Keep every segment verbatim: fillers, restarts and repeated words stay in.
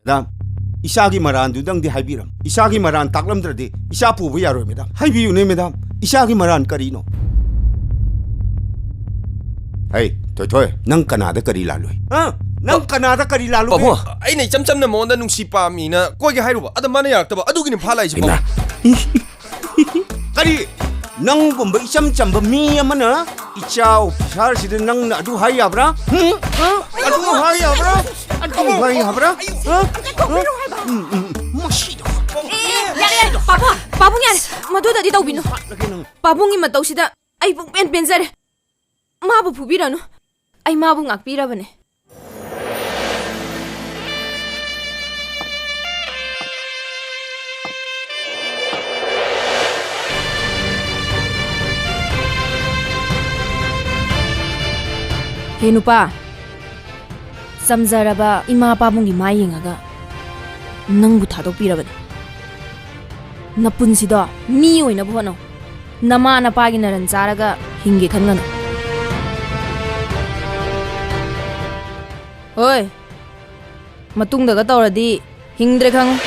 Madam, ꯏꯆꯥꯒꯤ ꯃꯔꯥꯟꯗꯨꯗꯪꯗꯤ ꯍꯥꯏꯕꯤꯔꯝ꯫ ꯏꯆꯥꯒꯤ ꯃꯔꯥꯟ ꯇꯥꯛꯂꯝꯗ꯭ꯔꯗꯤ ꯏꯆꯥ ꯄꯨꯕ ꯌꯥꯔꯣꯏ, ꯃꯦꯗꯥꯝ꯫ ꯍꯥꯏꯕꯤꯌꯨꯅꯦ, ꯃꯦꯗꯥꯝ, ꯏꯆꯥꯒꯤ ꯃꯔꯥꯟ ꯀꯔꯤꯅꯣ? ꯍꯩ, ꯊꯣꯏꯊꯣꯏ, ꯅꯪ ꯀꯅꯥꯗ ꯀꯔꯤ ꯂꯥꯜꯂꯨꯏ? ꯍꯥ? ꯅꯪ ꯀꯅꯥꯗ ꯀꯔꯤ ꯂꯥꯜꯂꯨꯒꯦ? ꯄꯥꯕꯨꯡ, ꯑꯩꯅ ꯏꯆꯝ ꯆꯝꯅ ꯃꯉꯣꯟꯗ ꯅꯨꯡꯁꯤ ꯄꯥꯝꯃꯤꯅ ꯀꯣꯏꯒꯦ ꯍꯥꯏꯔꯨꯕ, ꯑꯗ ꯃꯥꯅ ꯌꯥꯔꯛꯇꯕ, ꯑꯗꯨꯒꯤꯅꯤ ꯐꯥ ꯂꯥꯛꯏꯁꯦ, ꯏꯃꯥ꯫ ꯄꯥꯕꯨꯡ꯫ ꯀꯔꯤ? ꯅꯪꯒꯨꯝꯕ ꯏꯆꯝ ꯆꯝꯕ ꯃꯤ ꯑꯃꯅ ꯏꯆꯥ ꯑꯣꯐꯤꯁꯥꯔꯁꯤꯗ ꯅꯪꯅ ꯑꯗꯨ ꯍꯥꯏ ꯌꯥꯕ꯭ꯔꯥ? ꯍꯨꯝ? ꯍꯥ? ꯑꯗꯨ ꯍꯥꯏ ꯌꯥꯕ꯭ꯔꯥ? ꯑꯗꯨ ꯍꯥꯏ ꯌꯥꯕ꯭ꯔꯥ? ꯍꯥ? ꯍꯥ? ꯎꯝ, ꯎꯝ, ꯎꯝ꯫ ꯃꯁꯤꯗꯣ꯫ ꯑꯦ, ꯑꯦ, ꯌꯥꯔꯦ, ꯌꯥꯔꯦ꯫ ꯄꯥꯕꯨꯡ, ꯄꯥꯕꯨꯡ ꯌꯥꯔꯦ꯫ ꯃꯗꯨꯗꯗꯤ ꯇꯧꯕꯤꯅꯨ꯫ ꯄꯥꯕꯨꯡꯒꯤ ꯃꯇꯧꯁꯤꯗ ꯑꯩ ꯄꯨꯡꯄꯦꯟ ꯄꯦꯟꯖꯔꯦ꯫ ꯃꯥꯕꯨ ꯐꯨꯕꯤꯔꯅꯨ꯫ ꯑꯩ ꯃꯥꯕꯨ ꯉꯥꯛꯄꯤꯔꯕꯅꯦ꯫ ꯍꯦ ꯅꯨꯄꯥ, ꯆꯝꯖꯔꯕ ꯏꯃꯥ ꯄꯥꯕꯨꯡꯒꯤ ꯃꯥꯏ ꯌꯦꯡꯉꯒ ꯅꯪꯕꯨ ꯊꯥꯗꯣꯛꯄꯤꯔꯕꯅꯤ꯫ ꯅꯄꯨꯟꯁꯤꯗꯣ ꯃꯤ ꯑꯣꯏꯅꯕ ꯍꯣꯠꯅꯧ꯫ ꯅꯃꯥ ꯅꯄꯥꯒꯤ ꯅꯔꯟ ꯆꯥꯔꯒ ꯍꯤꯡꯒꯦ ꯈꯟꯒꯅꯨ꯫ ꯍꯣꯏ, ꯃꯇꯨꯡꯗꯒ ꯇꯧꯔꯗꯤ ꯍꯤꯡꯗ꯭ꯔꯦ ꯈꯪꯉꯨ꯫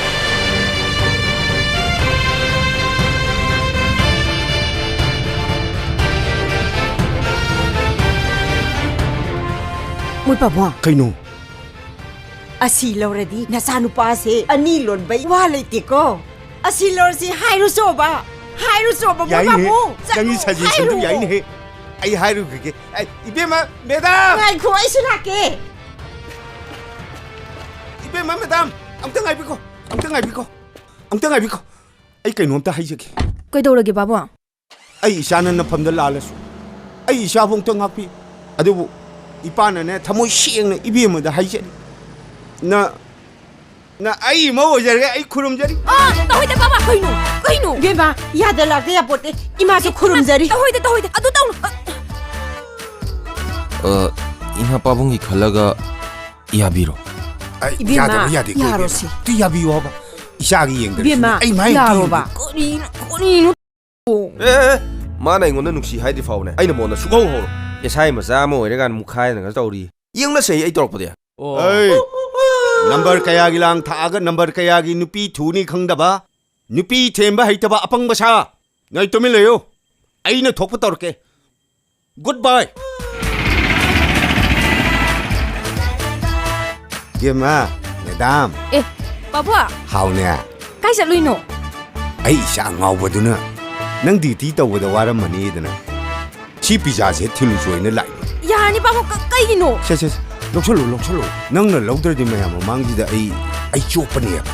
ꯃꯣꯏ ꯄꯥꯕꯨꯡ꯫ ꯀꯩꯅꯣ? ꯑꯁꯤ ꯂꯧꯔꯗꯤ ꯅꯆꯥꯅꯨꯄꯥꯁꯦ ꯑꯅꯤ ꯂꯣꯟꯕꯩ ꯋꯥ ꯂꯩꯇꯦꯀꯣ꯫ ꯑꯁꯤ ꯂꯧꯔꯁꯤ ꯍꯥꯏꯔꯨꯆꯣꯕ꯫ ꯍꯥꯏꯔꯨꯆꯣꯕ, ꯃꯣꯏ ꯌꯥꯏꯅꯦꯍꯦ꯫ ꯄꯥꯕꯨꯡ꯫ ꯆꯠꯂꯨ, ꯅꯪꯒꯤ suggestion ꯗꯨ ꯍꯥꯏꯔꯨ꯫ ꯌꯥꯏꯅꯦꯍꯦ꯫ ꯑꯩ ꯍꯥꯏꯔꯨꯈꯤꯒꯦ꯫ ꯑꯩ, ꯏꯕꯦꯝꯃ, ꯃꯦꯗꯥꯝ! ꯉꯥꯏꯈꯣ, ꯑꯩꯁꯨ ꯂꯥꯛꯀꯦ꯫ ꯏꯕꯦꯝꯃ, ꯃꯦꯗꯥꯝ, ꯑꯝꯇ ꯉꯥꯏꯕꯤꯈꯣ, ꯑꯝꯇ ꯉꯥꯏꯕꯤꯈꯣ, ꯑꯝꯇ ꯉꯥꯏꯕꯤꯈꯣ꯫ ꯑꯩ ꯀꯩꯅꯣꯝꯇ ꯍꯥꯏꯖꯒꯦ꯫ ꯀꯩꯗꯧꯔꯒꯦ, ꯄꯥꯕꯨꯡ? ꯑꯩ ꯏꯆꯥꯅ ꯅꯐꯝꯗ ꯂꯥꯜꯂꯁꯨ, ꯑꯩ ꯏꯆꯥꯕꯨ ꯑꯝꯇ ꯉꯥꯛꯄꯤ꯫ ꯑꯗꯨꯕꯨ ꯏꯄꯥꯅꯅꯦ, ꯊꯃꯣꯏ ꯁꯦꯡꯅ ꯏꯕꯦꯝꯃꯗ ꯍꯥꯏꯖꯔꯤ꯫ ꯅ-, ꯅ-, ꯑꯩ ꯑꯃ ꯑꯣꯏꯖꯔꯒꯦ, ꯑꯩ ꯈꯨꯔꯨꯝꯖꯔꯤ꯫ ꯑꯥ, ꯇꯧꯍꯩꯗꯦ, ꯄꯥꯕꯨꯡ꯫ ꯀꯩꯅꯣ? ꯀꯩꯅꯣ? ꯏꯕꯦꯝꯃ, ꯌꯥꯗ ꯂꯥꯛꯇ ꯌꯥꯄꯣꯠꯇꯦ꯫ ꯏꯃꯥꯁꯨ ꯈꯨꯔꯨꯝꯖꯔꯤ꯫ ꯇꯧꯍꯩꯗꯦ, ꯇꯧꯍꯩꯗꯦ꯫ ꯑꯗꯨ ꯇꯧꯅꯨ꯫ ꯑ, ꯏꯃꯥ ꯄꯥꯕꯨꯡꯒꯤ ꯈꯜꯂꯒ ꯌꯥꯕꯤꯔꯣ꯫ ꯑꯩ ꯏꯕꯦꯝꯃ, ꯌꯥꯗꯕ ꯌꯥꯗꯦꯀꯣ, ꯏꯕꯦꯝꯃ꯫ ꯌꯥꯔꯣꯁꯤ꯫ ꯑꯗꯨ ꯌꯥꯕꯤꯌꯨ ꯍꯥꯏꯕ꯫ ꯏꯆꯥꯒꯤ ꯌꯦꯡꯗ꯭ꯔꯁꯨ ꯏꯕꯦꯝꯃ, ꯑꯩ ꯃꯥꯏ ꯑꯝꯇ ꯌꯥꯔꯣꯕ꯫ ꯌꯦꯡꯕꯤꯌꯨ꯫ ꯀꯔꯤꯅꯣ, ꯀꯔꯤꯅꯣ? ꯑꯦ, ꯑꯦ, ꯑꯦ, ꯃꯥꯅ ꯑꯩꯉꯣꯟꯗ ꯅꯨꯡꯁꯤ ꯍꯥꯏꯗ꯭ꯔꯤ ꯐꯥꯎꯕꯅꯦ, ꯑꯩꯅ ꯃꯉꯣꯟꯗ ꯁꯨꯛꯍꯧ ꯍꯧꯔꯣꯏ꯫ ꯑꯦꯁꯥꯏ ꯃꯆꯥ ꯑꯃ ꯑꯣꯏꯔꯀꯥꯟꯗ ꯃꯨꯛꯈꯥꯏꯗꯅꯒ ꯇꯧꯔꯤ꯫ ꯌꯦꯡꯉꯨꯅꯁꯦ ꯑꯩ ꯇꯧꯔꯛꯄꯗꯤ꯫ ꯑꯣ꯫ ꯑꯩ꯫ ꯅꯝꯕꯔ ꯀꯌꯥꯒꯤ ꯂꯥꯡ ꯊꯥꯛꯑꯒ ꯅꯝꯕꯔ ꯀꯌꯥꯒꯤ ꯅꯨꯄꯤ ꯊꯨꯅꯤ ꯈꯪꯗꯕ, ꯅꯨꯄꯤ ꯊꯦꯝꯕ ꯍꯩꯇꯕ ꯑꯄꯪꯕ ꯁꯥ꯫ ꯅꯣꯏ ꯇꯨꯃꯤꯟ ꯂꯩꯌꯨ꯫ ꯑꯩꯅ ꯊꯣꯛꯄ ꯇꯧꯔꯛꯀꯦ꯫ ꯒꯨꯗ ꯕꯥꯏ꯫ ꯏꯕꯦꯝꯃ, ꯃꯦꯗꯥꯝ꯫ ꯑꯦ, ꯄꯥꯕꯨ꯫ ꯍꯥꯎꯅꯦ꯫ ꯀꯥꯏ ꯆꯠꯂꯨꯏꯅꯣ? ꯑꯩ ꯏꯆꯥ ꯉꯥꯎꯕꯗꯨꯅ ꯅꯪ ꯗ꯭ꯌꯨꯇꯤ ꯇꯧꯕꯗ ꯋꯥꯔꯝꯃꯅꯤꯗꯅ ꯁꯤ ꯄꯤꯖꯥꯁꯦ ꯊꯤꯜꯂꯨꯁꯣꯏꯅ ꯂꯥꯛꯏ꯫ ꯌꯥꯔꯅꯤ ꯄꯥꯕꯨ, ꯀ-, ꯀꯩꯒꯤꯅꯣ? ꯁꯦ, ꯁꯦ, ꯁꯦ, ꯂꯧꯁꯜꯂꯨ, ꯂꯧꯁꯜꯂꯨ꯫ ꯅꯪꯅ ꯂꯧꯗ꯭ꯔꯗꯤ ꯃꯌꯥꯝ ꯃꯃꯥꯡꯁꯤꯗ ꯑꯩ, ꯑꯩ ꯆꯣꯞꯄꯅꯦꯕ꯫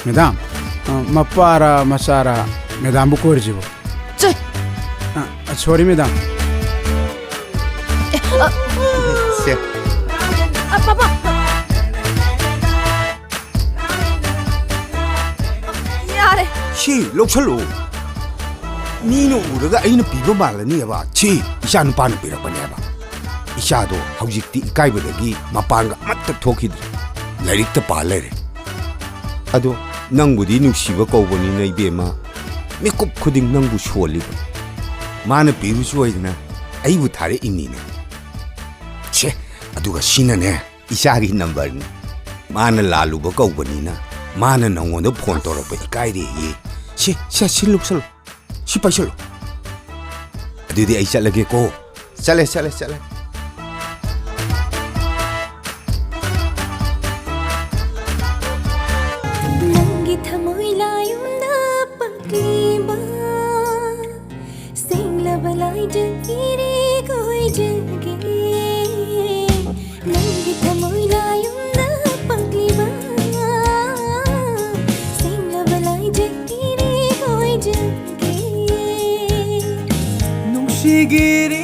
ꯃꯦꯗꯥꯝ, ꯑ, ꯃꯄꯥꯔꯥ ꯃꯆꯥꯔꯥ ꯃꯦꯗꯥꯝꯕꯨ ꯀꯣꯏꯔꯤꯁꯤꯕꯨ? ꯆꯦ! ꯑ, ꯑ, ꯁꯣꯔꯤ ꯃꯦꯗꯥꯝ꯫ ꯑꯦ, ꯑ, ꯁꯦ꯫ ꯑ, ꯄꯥꯕꯨ! ꯌꯥꯔꯦ꯫ ꯁꯤ ꯂꯧꯁꯜꯂꯨ꯫ ꯃꯤꯅ ꯎꯔꯒ ꯑꯩꯅ ꯄꯤꯕ ꯃꯥꯜꯂꯅꯤꯕ꯫ ꯁꯤ ꯏꯆꯥ ꯅꯨꯄꯥꯅ ꯄꯤꯔꯛꯄꯅꯦꯕ꯫ ꯏꯆꯥꯗꯣ ꯍꯧꯖꯤꯛꯇꯤ ꯏꯀꯥꯏꯕꯗꯒꯤ ꯃꯄꯥꯟꯒ ꯑꯃꯠꯇ ꯊꯣꯛꯈꯤꯗ꯭ꯔꯦ꯫ ꯂꯥꯏꯔꯤꯛꯇ ꯄꯥ ꯂꯩꯔꯦ꯫ ꯑꯗꯣ ꯅꯪꯕꯨꯗꯤ ꯅꯨꯡꯁꯤꯕ ꯀꯧꯕꯅꯤꯅ ꯏꯕꯦꯝꯃ, ꯃꯤꯀꯨꯞ ꯈꯨꯗꯤꯡ ꯅꯪꯕꯨ ꯁꯣꯜꯂꯤꯕ꯫ ꯃꯥꯅ ꯄꯤꯔꯨꯁꯨ ꯑꯣꯏꯗꯅ ꯑꯩꯕꯨ ꯊꯥꯔꯛꯏꯅꯤꯅꯦ꯫ ꯁꯦ, ꯑꯗꯨꯒ ꯁꯤꯅꯅꯦ, ꯏꯆꯥꯒꯤ ꯅꯝꯕꯔꯅꯤ꯫ ꯃꯥꯅ ꯂꯥꯜꯂꯨꯕ ꯀꯧꯕꯅꯤꯅ ꯃꯥꯅ ꯅꯪꯉꯣꯟꯗ ꯐꯣꯟ ꯇꯧꯔꯛꯄ ꯏꯀꯥꯏꯔꯦꯌꯦ꯫ ꯁꯤ, ꯁꯦ, ꯁꯤ ꯂꯧꯁꯜꯂꯨ꯫ ꯁꯤ ꯄꯥꯏꯁꯜꯂꯨ꯫ ꯑꯗꯨꯗꯤ ꯑꯩ ꯆꯠꯂꯒꯦꯀꯣ꯫ ꯆꯠꯂꯦ, ꯆꯠꯂꯦ, ꯆꯠꯂꯦ꯫ ꯅꯪꯒꯤ ꯊꯃꯣꯏ ꯂꯥꯌꯨꯝꯗ ꯄꯛꯂꯤꯕ ꯁꯦꯡꯂꯕ ꯂꯥꯏꯖ ꯏꯔꯦ ꯀꯣꯏꯖꯒꯦ꯫ ꯅꯪꯒꯤ ꯊꯃꯣꯏ ꯂꯥꯌꯨꯝꯗ ꯄꯛꯂꯤꯕ ꯁꯦꯡꯂꯕ ꯂꯥꯏꯖ ꯏꯔꯦ ꯀꯣꯏꯖꯒꯦ꯫ ꯅꯨꯡꯁꯤꯒꯤꯔꯤ